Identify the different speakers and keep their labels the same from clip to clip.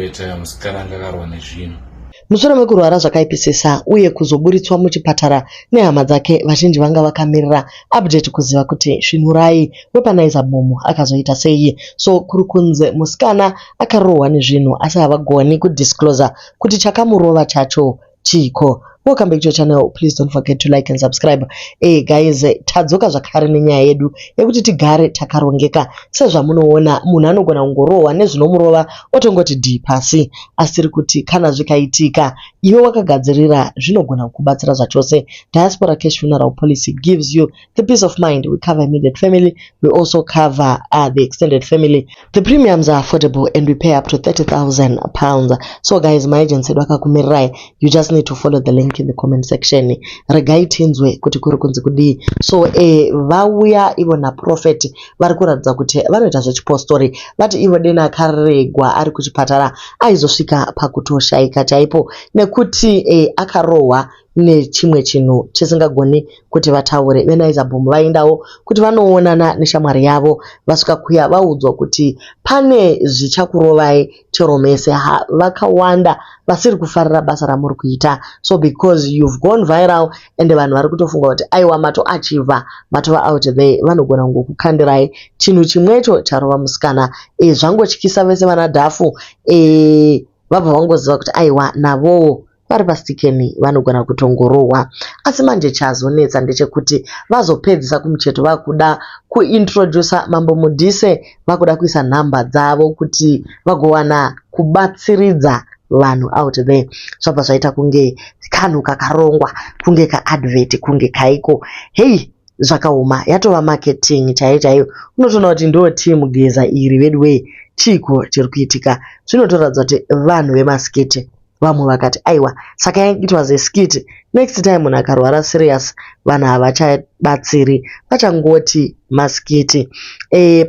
Speaker 1: Kuita musikana anga akarohwa nezvinhu.
Speaker 2: Mushure mekurwara zvakaipisisa uye kuzoburitswa muchipatara nehama dzake, vazhinji vanga vakamirira update kuziva kuti Svinurai wepaNaiza Boom akazoita sei. So kuri kunzi musikana akarohwa nezvinhu asi havagoni kudiscloser kuti chakamurova chacho chiiko. Welcome back to your channel. Please don't forget to like and subscribe. Hey guys, tadzoka zvakare nenyaya yedu yekuti tigare takarongeka. Sezvamunoona munhu anogona kungorohwa nezvinomurova otongoti dhii pasi. Asi tiri kuti kana zvikaitika iwe wakagadzirira zvinogona kukubatsira zvachose. Diaspora Cash Funeral Policy gives you the peace of mind. We cover immediate family. We also cover the extended family. The premiums are affordable and we pay up to £30,000. So guys, my agents edu akakumirirai. You just need to follow the link in the comment section. Regai tinzwe kuti kuri kunzi kudii. So vauya ivo naprophet vari kuratidza kuti vanoita zvechipostori. Vati ivo dena akaregwa ari kuchipatara aizosvika pakutoshaika chaipo nekuti akarohwa nechimwe chinhu chisingagoni kuti vataure. VeNaiza Boom vaendawo kuti vanoonana neshamwari yavo. Vasvika kuya vaudzwa kuti pane zvichakurovai chero mese. Vakawanda vasiri kufarira basa ramuri kuita. So because you've gone viral and vanhu vari kutofunga kuti aiwa matoachieva matova out there, vanogona kungokukandirai chinhu chimwecho charova musikana. Zvangotyisa vese vana dhafu vabva vangoziva kuti aiwa navowo vari pastikeni vanogona kutongorohwa. Asi manje chazonetsa ndechekuti vazopedzisa kumucheto vakuda kuintrodusa Mambo Mudise, vakuda kuisa nhamba dzavo kuti vagowana kubatsiridza vanhu out there. Zvabva zvaita kunge kanhu kakarongwa, kunge kaadvert, kunge kaiko. Hei, zvakaoma, yatova marketing chaiyo chaiyo. Unotoona kuti ndo team Geza iri vedu wee. Chiiko chiri kuitika? Zvinotoratidza kuti vanhu vemaskit. Vamwe vakati aiwa, saka it was a skit. Next time munhu akarwara serious, vanhu havachabatsiri, vachangoti maskit.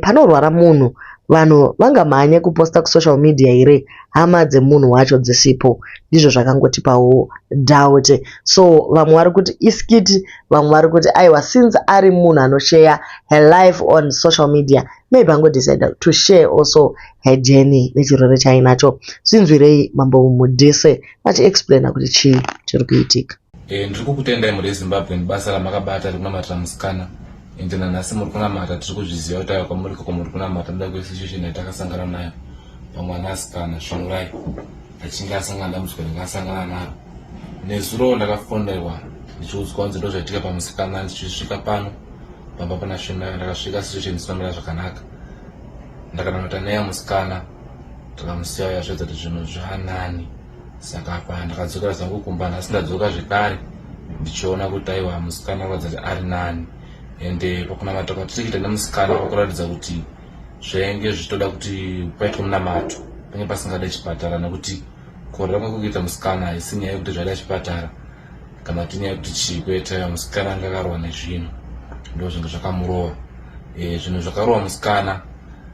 Speaker 2: Panorwara munhu, vanhu vangamhanye kuposta kusocial media here hama dzemunhu wacho dzisipo? Ndizvo zvakangotipawo doubt. So vamwe vari kuti iskit, vamwe vari kuti aiwa, since ari munhu anoshare her life on social media, maybe angodecide to share also her journey nechirwere chainacho. Zvinzwirei Mambo Mudise vachiexplaina kuti chii chiri kuitika.
Speaker 1: Ndiri kukutendai muri Zimbabwe nebasa ramakabata rekunamatira musikana. Ende nanhasi muri kunamata, tiri kuzviziva kuti aiwa kwamuri koko muri kunamata noda kwesituation yatakasangana nayo pamwanasikana Svinurai achinge asangana dambudziko ringe asangana naro. Nezuro ndakafonerwa ndichiudzwa kunzi ndo zvaitika pamusikana. Ndichisvika pano pamba pana Svinurai, ndakasvika situation isina kumira zvakanaka. Ndakanamata naye musikana, takamusiya yazvedza kuti zvinhu zvanani. Saka apa ndakadzokera zvangu kumba. Nhasi ndadzoka zvekare ndichiona kuti aiwa, musikana kuratidza kuti ari nani. Ende pakunamata kwatiri kuita nemusikana pakuratidza kuti zvainge zvichitoda kuti paitwe munamato, pange pasingade chipatara, nekuti kurwara kwekuita musikana haisi nyaya yekuti zvaida chipatara kana kuti nyaya yekuti chii. Kwete, musikana anga akarohwa nezvinhu, ndo zvinhu zvakamurova. Zvinhu zvakarova musikana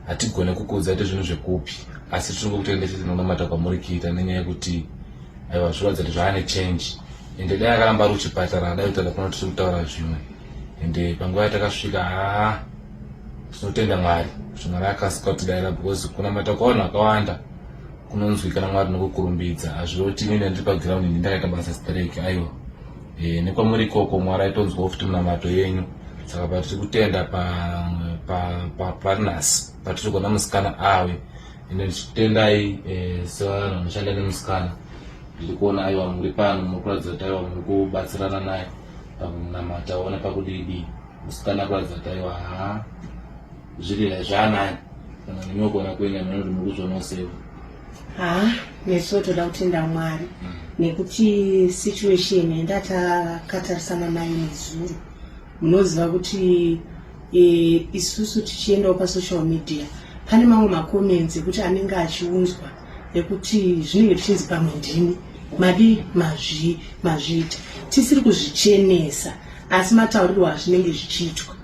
Speaker 1: hatigone kukuudza kuti zvinhu zvekupi, asi tinongokutenda chete nekunamata kwamuri kuita, nenyaya yekuti aiwa, zviratidza kuti zvaane change. Ende dai akaramba ari kuchipatara, dai kutaura kuno tiri kutaura zvimwe. Ende panguva yatakasvika, haa, tinotenda Mwari kuti Mwari akasika kutidaira, because kunamata kwavanhu vakawanda kunonzwika naMwari nokukurumbidza. Hazviroti inini ndiri paground ini ndakaita basa stereki, aiwa. Nekwamuri ikoko Mwari aitonzwawo futi munamato yenyu. Saka patiri kutenda parinhasi patiri kuona musikana ave. Ende ndichitendai sevanhu vanoshanda nemusikana, ndiri kuona aiwa muri pano, muri kuratidza kuti aiwa muri kubatsirana naye pakunamata ona pakudidi. Musikana kuratidza kuti aiwa, haa, zviri zvaanani. Kana nemiwo kuona kwenyu, hamuna kuti muri kuzvionawo sei?
Speaker 3: Ha, nesuwo toda kutenda Mwari nekuti situation yandatakatarisana nayo nezuro, munoziva kuti isusu tichiendawo pasocial media pane mamwe macomments ekuti anenge achiunzwa ekuti zvinenge zvichinzi pamwe ndimi madi mazviita, tisiri kuzvichenesa, asi mataurirwo azvinenge zvichiitwa.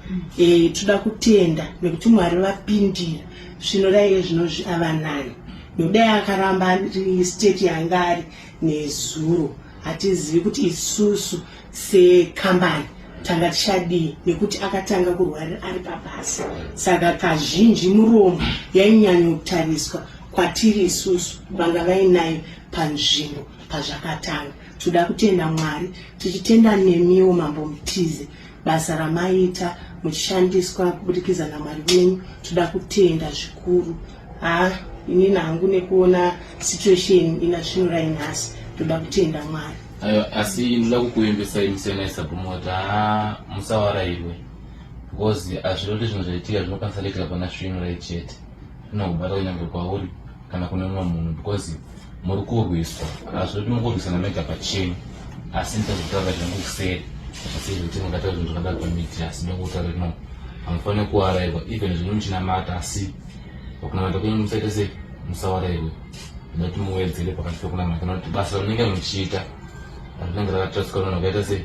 Speaker 3: Toda kutenda nekuti Mwari vapindira. Zvinodai zvinozvi ava nani, nokudai akaramba ari state yanga ari nezuro, hatizivi kuti isusu sekambani tanga tichadii, nekuti akatanga kurwarira ari pabasa. Saka kazhinji muromo yainyanyokutariswa. kwatiri isusu vanga vainayo panzvimbo pazvakatanga. Toda kutenda Mwari tichitenda nemiwo Mambo Mutize basa ramaita muchishandiswa kubudikidza naMwari wenyu. Toda kutenda zvikuru. Haa inini hangu nekuona situation ina Svinurai nhasi toda kutenda Mwari.
Speaker 1: Ayo asi ndoda kukuimbisai musenesa bhomota haa musawarairwe because hazviroti zvinhu zvaitika zvinokwanisa kuitika pana Svinurai chete zvinongobata kunyange kwauri kana kune mumwe munhu because muri kurwiswa hazvoti mukurwisana mega pachenyu asi ndichazotaura zvangu kuseri zvasei zvekuti mungataura zvinhu zvakadaro pamedia asi ndongokutaura no hamufaniri kuwarairwa even zvino muchinamata asi pakunamata kwenyu musaite sei musawarairwe ndinoti muwedzere pakati pekunamata nokuti basa ramunenge muchiita rinenge rakatrasika vanhu vakaita sei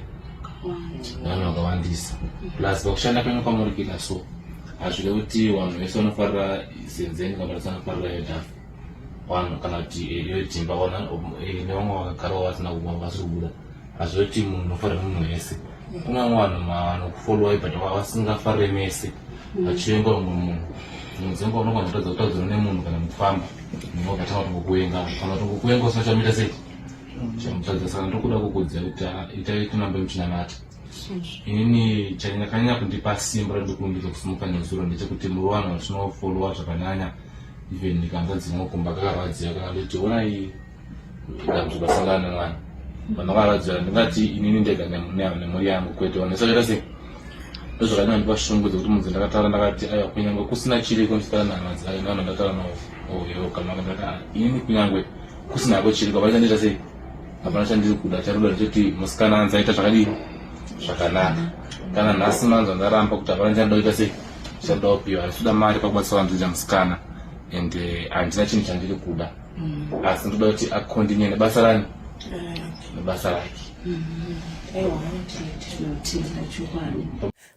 Speaker 1: vanhu vakawandisa plus pakushanda kwenyu kwamuri kuita so hazvide kuti vanhu vese vanofarira senzeni kana kuti vanofarira yodhafu vanhu kana kuti yodhimba eh, nevamwe vakagarawo vasina vasiri kubuda hazvide kuti munhu unofarira munhu wese kune vamwe vanhu vanokufolowai but vasingafarire mese vachivenga vamwe munhu dzimwe dzenguva unogona kutadza kutaudzana nemunhu kana mukufamba munhu wakatanga kutongokuvenga kana kutongokuvenga usina chamuita sei chamutadza saka ndokuda kukudzira kuti ah, itai tinambe muchinamata inini chanyakanyanya kundipa simba randikurumbidza kusimuka nezuro ndechekuti muri vanhu vatinofollowa zvakanyanya even kanza dzimwe kumba kakarwadziwa kana nditi onai dambudziko rasangana nemwana vanhu vakarwadziwa ndingati inini ndega nemhuri yangu kwete vanhu vese vakaita sei ndozvakanyanya ndipa shungu dzekuti munzi ndakataura ndakati aiwa kunyange kusina chiriko ndichitaura nehama dzayo nevanhu vandataura navo oyo kana ndakati ah, inini kunyange kusina hako chiriko hapana chandiita sei hapana chandiri kuda charuda ndechekuti musikana anzi aita zvakadii zvakanaka kana nhasi manzwa ndaramba kuti hapana chandoda kuita sei chandoda kupiwa handisi mari pakubatsira vanhu musikana and eh, handina chinhu chandiri kuda asi ndoda kuti akontinue nebasa rani nebasa rake
Speaker 3: Tinotenda chokwadi.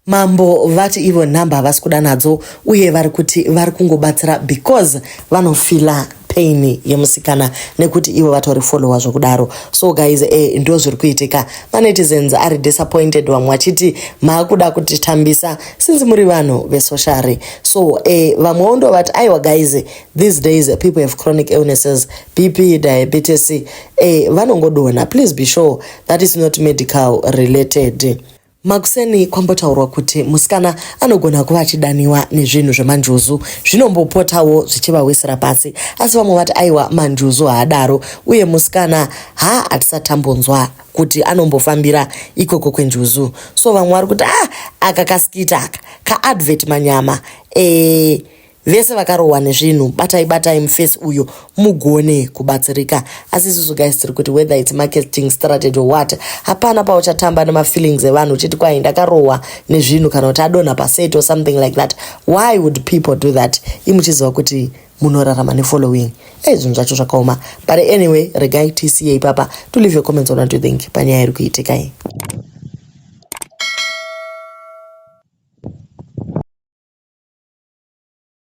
Speaker 2: Mambo vati ivo nhamba havasi kuda nadzo uye vari kuti vari kungobatsira because vanofila pain yemusikana nekuti ivo vatori follower zvokudaro. So guys, eh, ndo zviri kuitika. Manetizens ari disappointed, vamwe vachiti maakuda kutitambisa since muri vanhu vesoshari. So eh, vamwewo ndo vati aiwa guys, these days people have chronic illnesses, BP, diabetes, eh, vanongodonha. Please be sure that is not medical related. Makuseni kwambotaurwa kuti musikana anogona kuva achidaniwa nezvinhu zvemanjuzu zvinombopotawo zvichivawisira pasi, asi vamwe vati aiwa manjuzu haadaro uye musikana ha hatisatambonzwa kuti anombofambira ikoko kwenjuzu. So vamwe vari kuti ah, aka kaskita aka kaadvert manyama e, Vese vakarohwa nezvinhu batai batai mufesi uyo mugone kubatsirika. Asi isusu guys tiri kuti whether it's marketing strategy or what, hapana pauchatamba nemafeelings evanhu uchiti kwai ndakarohwa nezvinhu kana kuti adonha paset or something like that. Why would people do that? Imuchiziva kuti munorarama nefollowing. Hey, zvinhu zvacho zvakaoma. But anyway, regai tisiye ipapa. To leave your comments on what you think panyaya iri kuitika iyi.